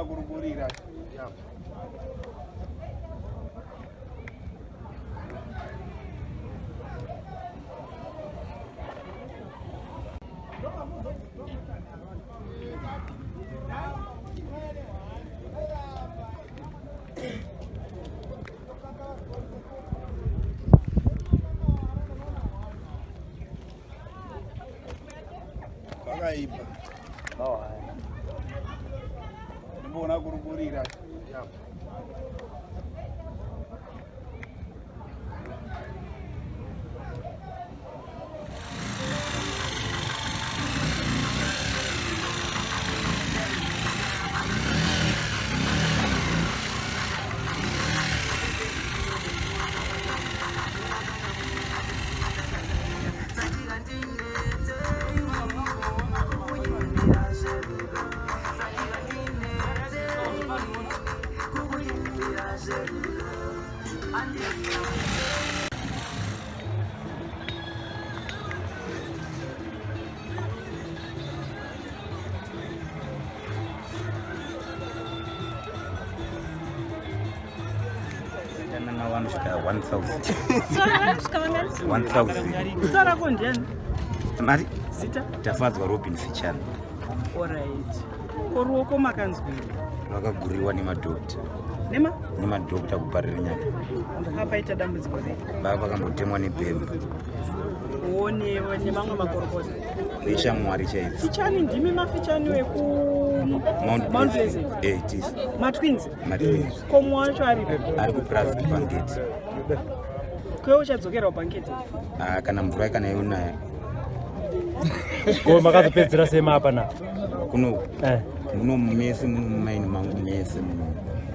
Ndimboona kurira. Pakaipa. Ndimboona kurukurira. Vanosvika 1000. Zita rako ndiani? Mari? Zita? Tafadzwa Robin Fichana. Alright. Ko ruoko makanzwei? Vakaguriwa nemadhokta. Nema? Nemadhokta kuparira nyaka. Paita dambudziko rei? Baba vakambotemwa nebhemba. One nemamwe makorokoza. Neshamwari chaidzo. Fichani ndimi mafichani weku Mount Pleasant. Eh, tisi. Matwins. Matwins. Ko mumwe wacho aripi? Ari kupurazi kubhanketi. Kwe uchadzokera kubhanketi? Ah, kana mvura kana yonaya. Ko makazopedzera sei mapa na? Kuno. Eh. Muno mese muno mumaini mangu mese muno.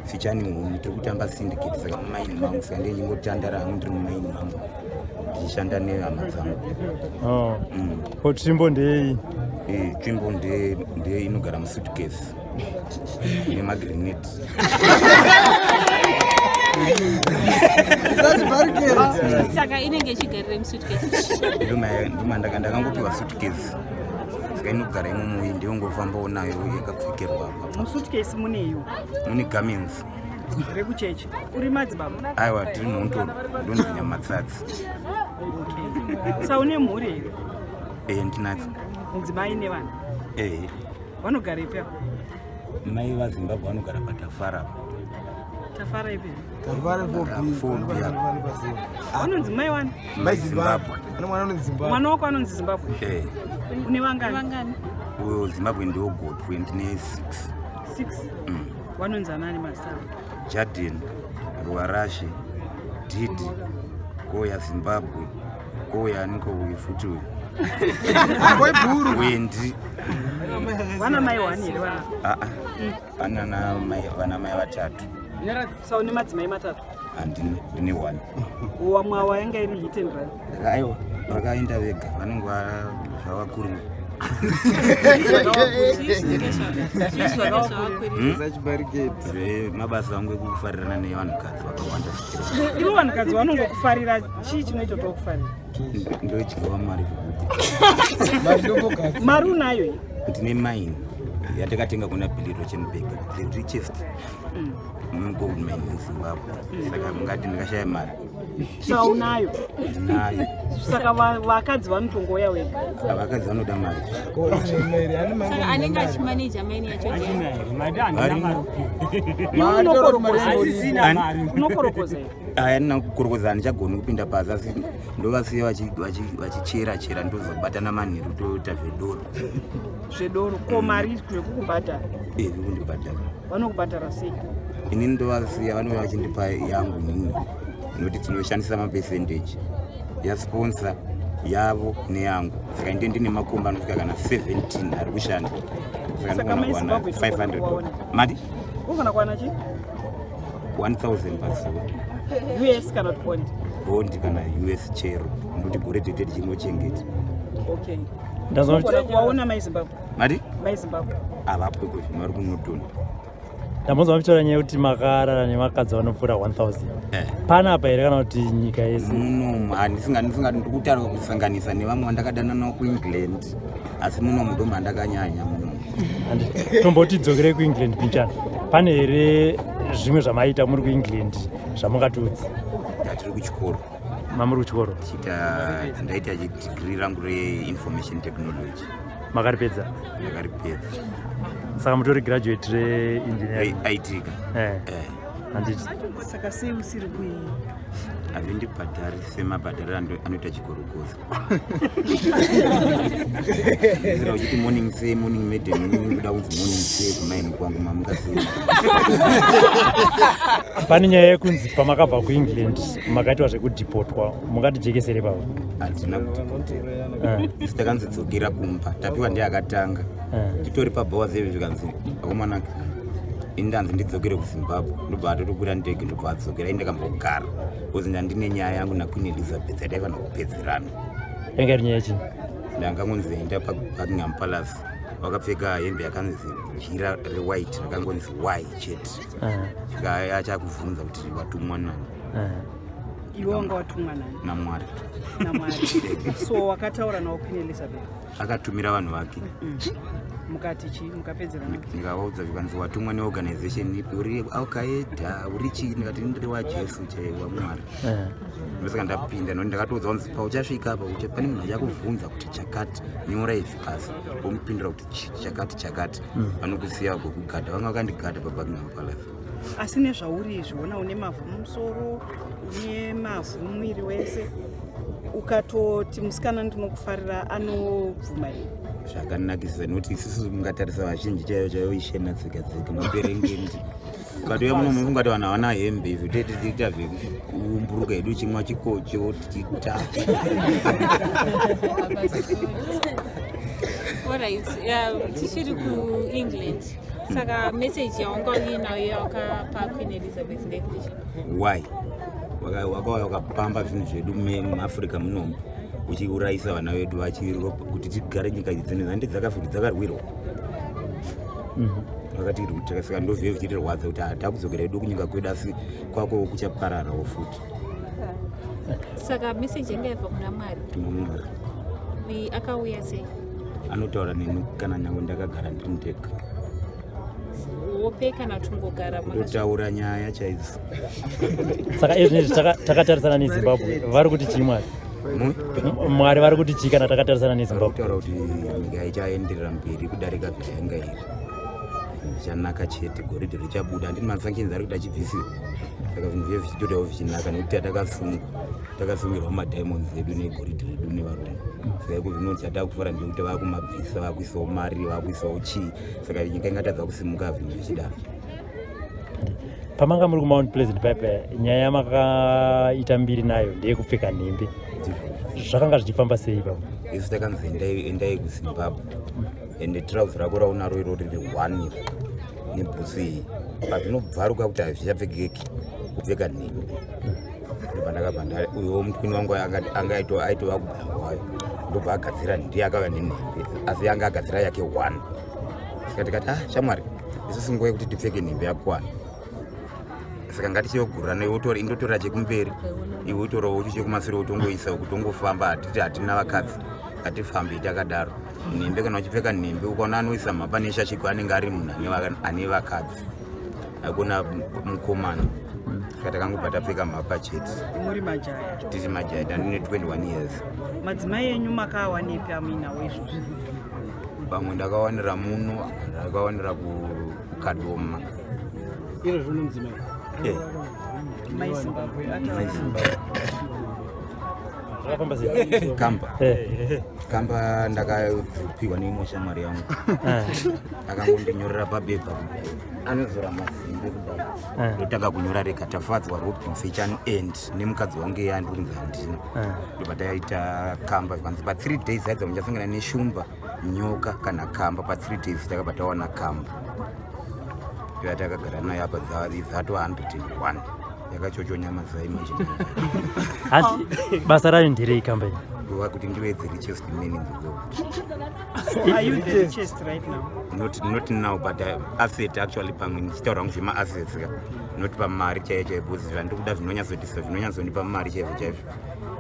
Fichani huni tiri kutamba syndicate saka mumaini mangu saka ndiye ndingotandara hangu ndiri mumaini mangu ndichishanda nehama dzangu. Oh. Ko tsvimbo ndei? Eh, tsvimbo ndeye ndeye inogara musuitcase nemagrenade. Saka inenge ichigarira musuitcase. Ndoma ndakangopiwa suitcase saka inogara imomo iyi ndiyongofambawo nayo yakapfekerwa apa. Musuitcase muneiwo? Mune garments. Rekuchechi. Uri madzibaba? Aiwa, tiri mhondoro ndonzi Nyamatsatsi. Okay. Sa une mhuri here? Eh, ndinadzo. Mudzimai nevana? Eh. Vanogara ipi apo? Mai vaZimbabwe vanogara paTafara apa. Tafara ipi? Tafara 4B. 4B apa. Vanonzi mai wani? Mai Zimbabwe. Ana mwana anonzi Zimbabwe. Mwana wako anonzi Zimbabwe? Eh. Une vangani? Vangani? Uyo Zimbabwe ndiwo gotwe ndine 6. 6. Vanonzi anani mazita avo? Jaden, Ruwarashe, Didi, Koya Zimbabwe, Koya aniko uyu futi uyu. Wendi. Vana mai wani here vana? Ah ah. Vana na mai vana mai vatatu. Sa une madzimai matatu? Handina, ndine one. Wamwe awa yanga iri hit and run. Aiwa, vakaenda vega, vanenge zvavakurira. Mabasa angu ekufarirana nevanhukadzi vakawanda. Ivo vanhukadzi vanongokufarira, chii chinoita kuti vakufarira? Ndodyiwa mari zvekuti. Mari unayo here? Ndine mine yatakatenga kuna Billy Rochenberg, the richest gold mine in Zimbabwe. Saka mungati ndikashaya mari. Sa unayo? Ndinayo. Saka vakadzi vanotongouya wega? Vakadzi vanoda mari. Saka anenge achimaneja maini yacho Varimo. Unokorokoza here? Aya ndina kukorokoza handichagoni kupinda pasi asi ndovasiya vachichera chera ndozobatana manheru toita zvedoro. Zvedoro ko mari zvekukubhadhara? Eh, zvekundibhadhara. Vanokubhadhara sei? Inini ndovasiya vanouya vachindipa yangu inini nokuti tinoshandisa mapercentage yasponsor yavo neyangu saka ndiye ndine makomba anosvika kana 17 ari kushanda saka Saka ndogona mai kuwana Zimbabwe 500 kuwana. mati Unogona kuwana chii? 1000 pazuva. US kana kuti bond? Bond kana US chero nokuti gore tete tichingochengeta. Okay. Ndazwa kuti Unogona kuwaona mai Zimbabwe? Mati? Mai Zimbabwe. Avapo iko vari kuNorton. Ndambonzwa muchitaura nyaya yekuti makarara nevakadzi vanopfuura 1000. Eh. Panapa here kana kuti nyika yese? Muno handisinga ndikutaura kusanganisa nevamwe vandakadana navo kuEngland asi muno ndo mandakanyanya muno. Tomboti dzokere kuEngland mbichana. Pane here zvimwe zvamaita muri kuEngland zvamungatiudza? Ndatiri kuchikoro. Mamuri kuchikoro? Chiita ndaita degree rangu reinformation technology. Makaripedza? Ndakaripedza. Saka mutori graduate reengineering? IT ka. Eh. Handiti. Saka sei usiri kui Hazvindibhadhari semabhadhariro anoita chikorokoza. Zira uchiti morning say morning maiden morning kuda kunzi morning say kumaini kwangu mamuka sei. Pane nyaya yekunzi pamakabva kuEngland makaitwa zvekudhipotwa, mungatijekesere pavo? Handina kuti isu takanzi dzokera kumba, tapiwa ndiye akatanga. Titori pabhawa zevi zvikanzi akomanaka ini ndanzi ndidzokere kuZimbabwe, ndobva atotokwira ndege ndobva adzokera. Ini ndakambogara because ndandine nyaya yangu naQueen Elizabeth yataifanira kupedzerana. Yanga iri nyaya chii? Ndangangonzi enda paBuckingham Palace wakapfeka hembe yakanzi jira rewhite rakangonzi y chete. Svika achakubvunza kuti watumwa nani. Iwe wanga watumwa nani? NaMwari. NaMwari. So wakataura nawo Queen Elizabeth? Akatumira vanhu vake. Mukati chii? Mukapedzerana? Ndikavaudza zvikanzi watumwa neorganization ipi, uri Alqaeda, uri chii? Ndikati ndiri waJesu chaiye waMwari. Ndosaka ndapinda nokuti ndakatoudza kunzi pauchasvika apa pane munhu achakubvunza kuti chakati, nyora izvi pasi, womupindura kuti chakati chakati, vanokusiya vagokugadha. Vanga vakandigadha paBuckingham Palace. Asi nezvauri izvi, ona une mavhu mumusoro, une mavhu muviri wese, ukatoti musikana ndinokufarira anobvuma here? Zvakanakisisa nekuti isusu mungatarisa vazhinji chaivo chaivo ishena dzega dzega maperengendi. Ukatouya muno mungati vanhu havana hembe, izvo tete tiita zvekuumburuka hedu chimwa chikocho tichita. Alright, tichiri kuEngland. Saka message yawanga uinayo yawakapa Queen Elizabeth ndeyekuti chii? Why wakauya wakapamba zvinhu zvedu muAfrica munomu uchiurayisa vana vedu vachiropa kuti tigare nyika idzi dzine handi dzakafuti dzakarwirwa vakati saka ndozvive zvichitirwadza kuti hatakudzokera hedu kunyika kwedu asi kwako kuchapararawo futi. Saka message yanga yabva kuna Mwari? Kuna Mwari. Akauya sei? Anotaura neni kana nyange ndakagara ndiri ndega. Wope kana tungogara? Kutotaura nyaya chaidzo. Saka izvi takatarisana neZimbabwe, vari kuti chii Mwari? Mwari vari kuti chii kana takatarisana neZimbabwe? Kutaura kuti nyika ichaenderera mberi kudarika zvayanga iri, zvichanaka chete, goridhe richabuda. Handiti masanctions ari kuti achibvisiwa, saka zvinhu zviye zvichitotawo zvichinaka nekuti atakasungwa takasungirwa madiamonds edu negoridhe redu nevarungu. Saka iko zvino chatakufara ndekuti vakumabvisa, vakuisawo mari, vakuisawo chii, saka nyika ingatadza kusimuka zvinhu zvichidaro? Pamanga muri kuMount Pleasant pipe, nyaya yamakaita mbiri nayo ndeyekupfeka nhembe, zvakanga zvichifamba sei ipapo? Isu takanzi endai kuZimbabwe ende trouser rako raunaro iro riri one iri nebhutsu iyi pazvinobvaruka kuti hazvichapfekeki kupfeka nhembe. Ndobva ndakabva uyo mutwini wangu anga aitova kubulawayo, ndobva agadzira, ndiye akauya nenhembe asi anga agadzira yake one. Saka tikati, ah shamwari, isusu nguva yekuti tipfeke nhembe yakwana, saka ngatichiyogurana, iwe indotora chekumberi, iwe utorawo chekumasure, utongoisa kutongofamba. Hatiti hatina vakadzi, ngatifambe takadaro. Nhembe kana uchipfeka nhembe ukaona anoisa mhapa neshashiko anenge ari munhu ane vakadzi, hakuna mukomana. Saka takangobva tapfeka mhapa chete. Muri majaya? Tiri majaya, ndandine 21 years. Madzimai enyu makawanepi amuinawo izvozvi? Vamwe ndakawanira muno, ndakawanira kuKadoma. Iro zvino mudzimai? Mai Zimbabwe. Mai Zimbabwe. Zvakafamba sei? Kamba kamba ndakapiwa neimwe shamwari yangu, akangondinyorera pabepa, anozora mazimbe kudai, ndotanga kunyora rega Tafadzwa Robin Sechano and nemukadzi wangu iye andiri kunzi handina. Ndobva taita kamba, zvikanzi pa3 days aidza muchasangana neshumba, nyoka kana kamba. Pa3 days takabva tawana kamba toya takagara nayo apa zato 101 yakachochonya mazai manje. Hanti basa rayo nderei kamba iyi? Kuva kuti ndive the richest man in the world. So are you the richest right now? Not now, but asset actually, pamwe ndichitaura hangu zvemaassets ka, not pamari chaiyo chaiyo, because zvandiri kuda zvinonyatsodisa zvinonyatsondipa mari chaizvo chaizvo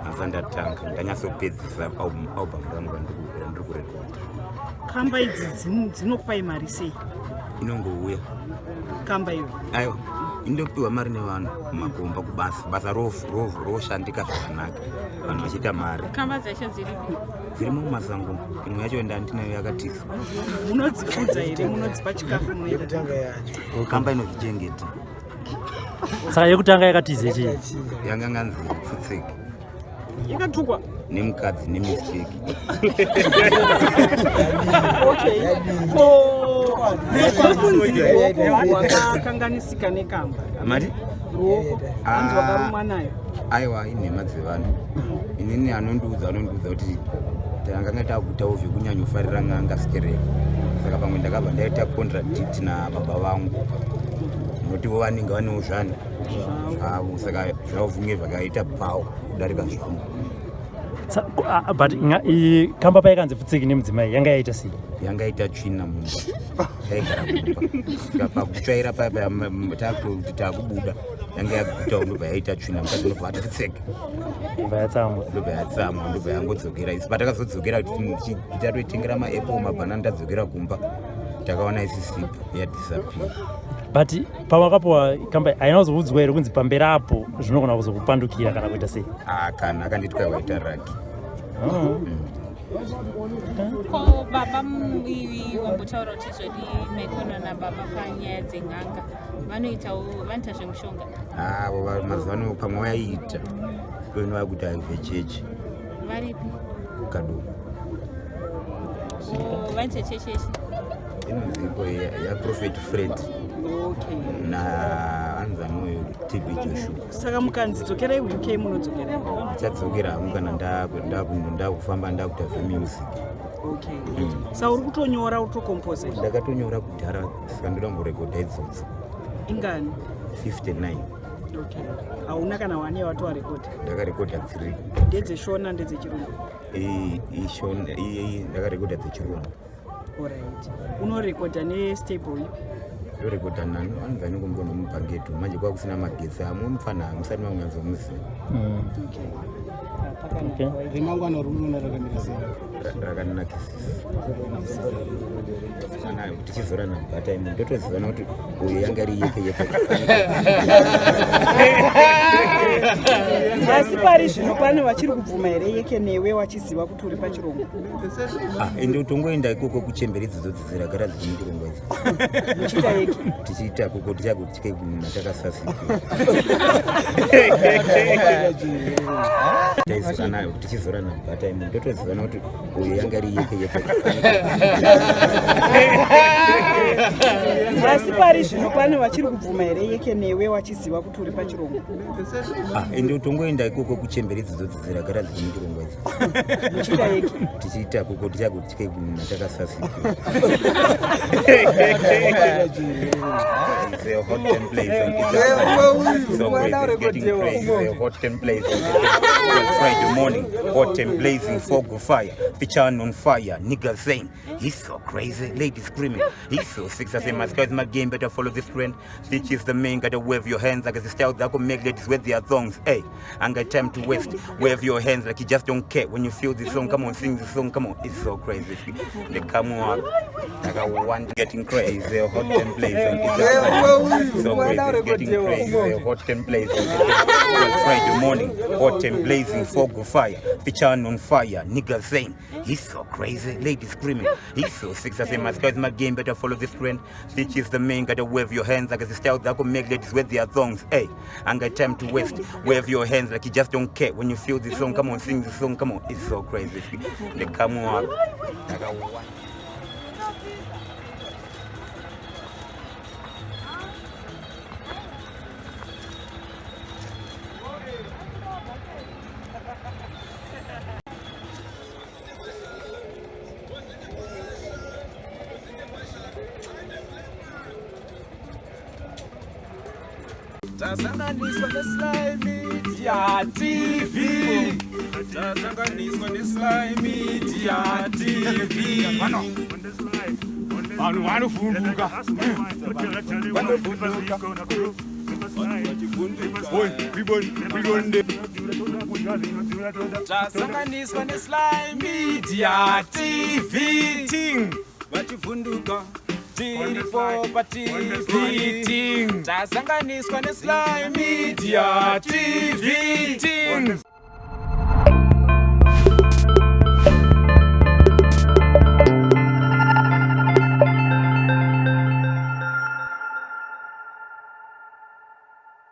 asi ndatanga ndanyatsopedzisa album rangu randiri kurekodha. Kamba idzi dzinokupai mari sei? Inongouya kamba iyo? Aiwa, indopiwa mari nevanhu mumakomba kubasa. Basa roshandika zvakanaka, vanhu vachiita mari. Kamba dzacho dziripi? Dzirimo mumasango. Imwe yacho ndandinayo yakatisa. Munodzifudza here? Munodzipa chikafu? Munoita Kamba inozvichengeta. Saka yekutanga yakatize chii? Yanga nganzi pfutseki. Yakatukwa? Nemukadzi nemistake. Okay, ko kunzi ruoko rwakakanganisika nekamba? Mati? Ruoko hanzi Ah. wakarumwa nayo. Aiwa, inhema dzevanhu. Inini anondiudza kuti tanganga takutawo zvekunyanyofarira n'anga sikereko, saka pamwe ndakabva ndaita contradict nababa vangu, notivo vanenge vanewo zvanhu zvavo, saka zvavo zvinge zvakaita pawo kudarika zvangu. But iyi kamba payakanzi pfutseki nemudzimai, yanga yaita sei? Yanga ita tsvina mumba, taigara mumba, saka pakutsvaira paya paya takutoti takubuda, yanga yagutawo, ndobva yaita tsvina. Mukadzi ndobva ati pfutseki. Bva yatsamwa. Ndobva yatsamwa, ndobva yangodzokera. Isi patakazodzokera kuti tatoitengera maapple, mabhanana, tadzokera kumba takaona isisipo, yadisappear. But pawakapiwa kamba, haina kuzoudzwa here kunzi pamberi apo zvinogona kuzokupandukira kana kuita sei? Ah, kana akanditi kwaita raki. Ko baba ivi wambotaura kuti zvodi maikona nababa panyaya dzen'anga, vanoitawo, vanoita zvemushonga? Avo mazuva ano pamwe vaiita toino vakuti vechechi. Varipi? Kadoma. O, vanoita chechechi? Inonzipo yaProphet Fred. Na anzi anoyo TB Joshua. Saka mukanzi dzokerai UK, munodzokera? Tichadzokera hangu kana ndakufamba, ndakuita zvemusic. Okay, saka uri kutonyora, uri kutokomposa? Ndakatonyora kudhara, saka ndoda kumborekodha idzodzo. Ingani? 59. Okay, hauna kana one yawatowarekodha? Ndakarekodha 3. Ndedzeshona, ndedzechirungu? Ndakarekodha dzechirungu. Alright, unorekodha nestable ipi? Ndorekodha nani, anonzi anongombono mubhangetu. Manje kwakusina magetsi, amwe mufana musati mamwanzomuziva. Okay. Ah, pakanaka. Remangwana ruriona rakamira sei? Rakanakisisa. Ana tichizorana bhata imi, ndotozivana kuti uyu yanga iri yeke yeke. Asi pari zvino pane vachiri kubvuma here yeke newe wachiziva kuti uri pachirongwa? Ah, ende tongoenda ikoko kuchembere idzodzo dziragara dziri muchirongwa idzi. Muchiita yeke? Tichiita koko tichagotike kununa takasasika. Taizorana, tichizorana bhata imi, ndotozivana kuti uyu yanga iri yeke yeke. Asi pari zvino pane vachiri kubvuma here yeke newe wachiziva kuti uri pachirongwa? Ah, ende tongoenda ikoko kuchembere idzodzo dziragara dziri muchirongwa idzi. Muchiita yeke? Tichiita koko tichagotike kununa takasasika. It's a hot and blazing. It's so crazy, it's getting crazy. It's a hot and blazing. It's Friday morning, hot and blazing, fog of fire, feature on fire. Niggas saying he's so crazy, ladies screaming, he's so sick. I say my sky's my game, better follow this trend. Stitch is the main, gotta wave your hands like it's a style that could make ladies wet their thongs. Hey, I ain't got time to waste. Wave your hands like you just don't care. When you feel this song, come on, sing the song, come on. It's so crazy. They come on, like I want getting crazy, hot and blazing. It's so crazy, it's getting crazy, hot and blazing. It's Friday morning, hot and blazing, fog of fire, feature on fire. Niggas saying he's so crazy, ladies screaming, he's so sick. I say my sky's my game, better follow this trend. Stitch is the main, gotta wave your hands like it's a style that could make ladies wet their thongs. Hey, I ain't got time to waste. Wave your hands like you just don't care. When you feel this song, come on, sing the song, come on. It's so crazy. They come on, like I want. Tasanganiswa neSly Media TV, tasanganiswa neSly Media TV. Vanhu vanovhunduka, vanovhunduka. Boy, we gon' Tasanganiswa neSly Media TV ting, vachivhunduka. Tiripo paTV. Tasanganiswa neSly Media TV. Ting.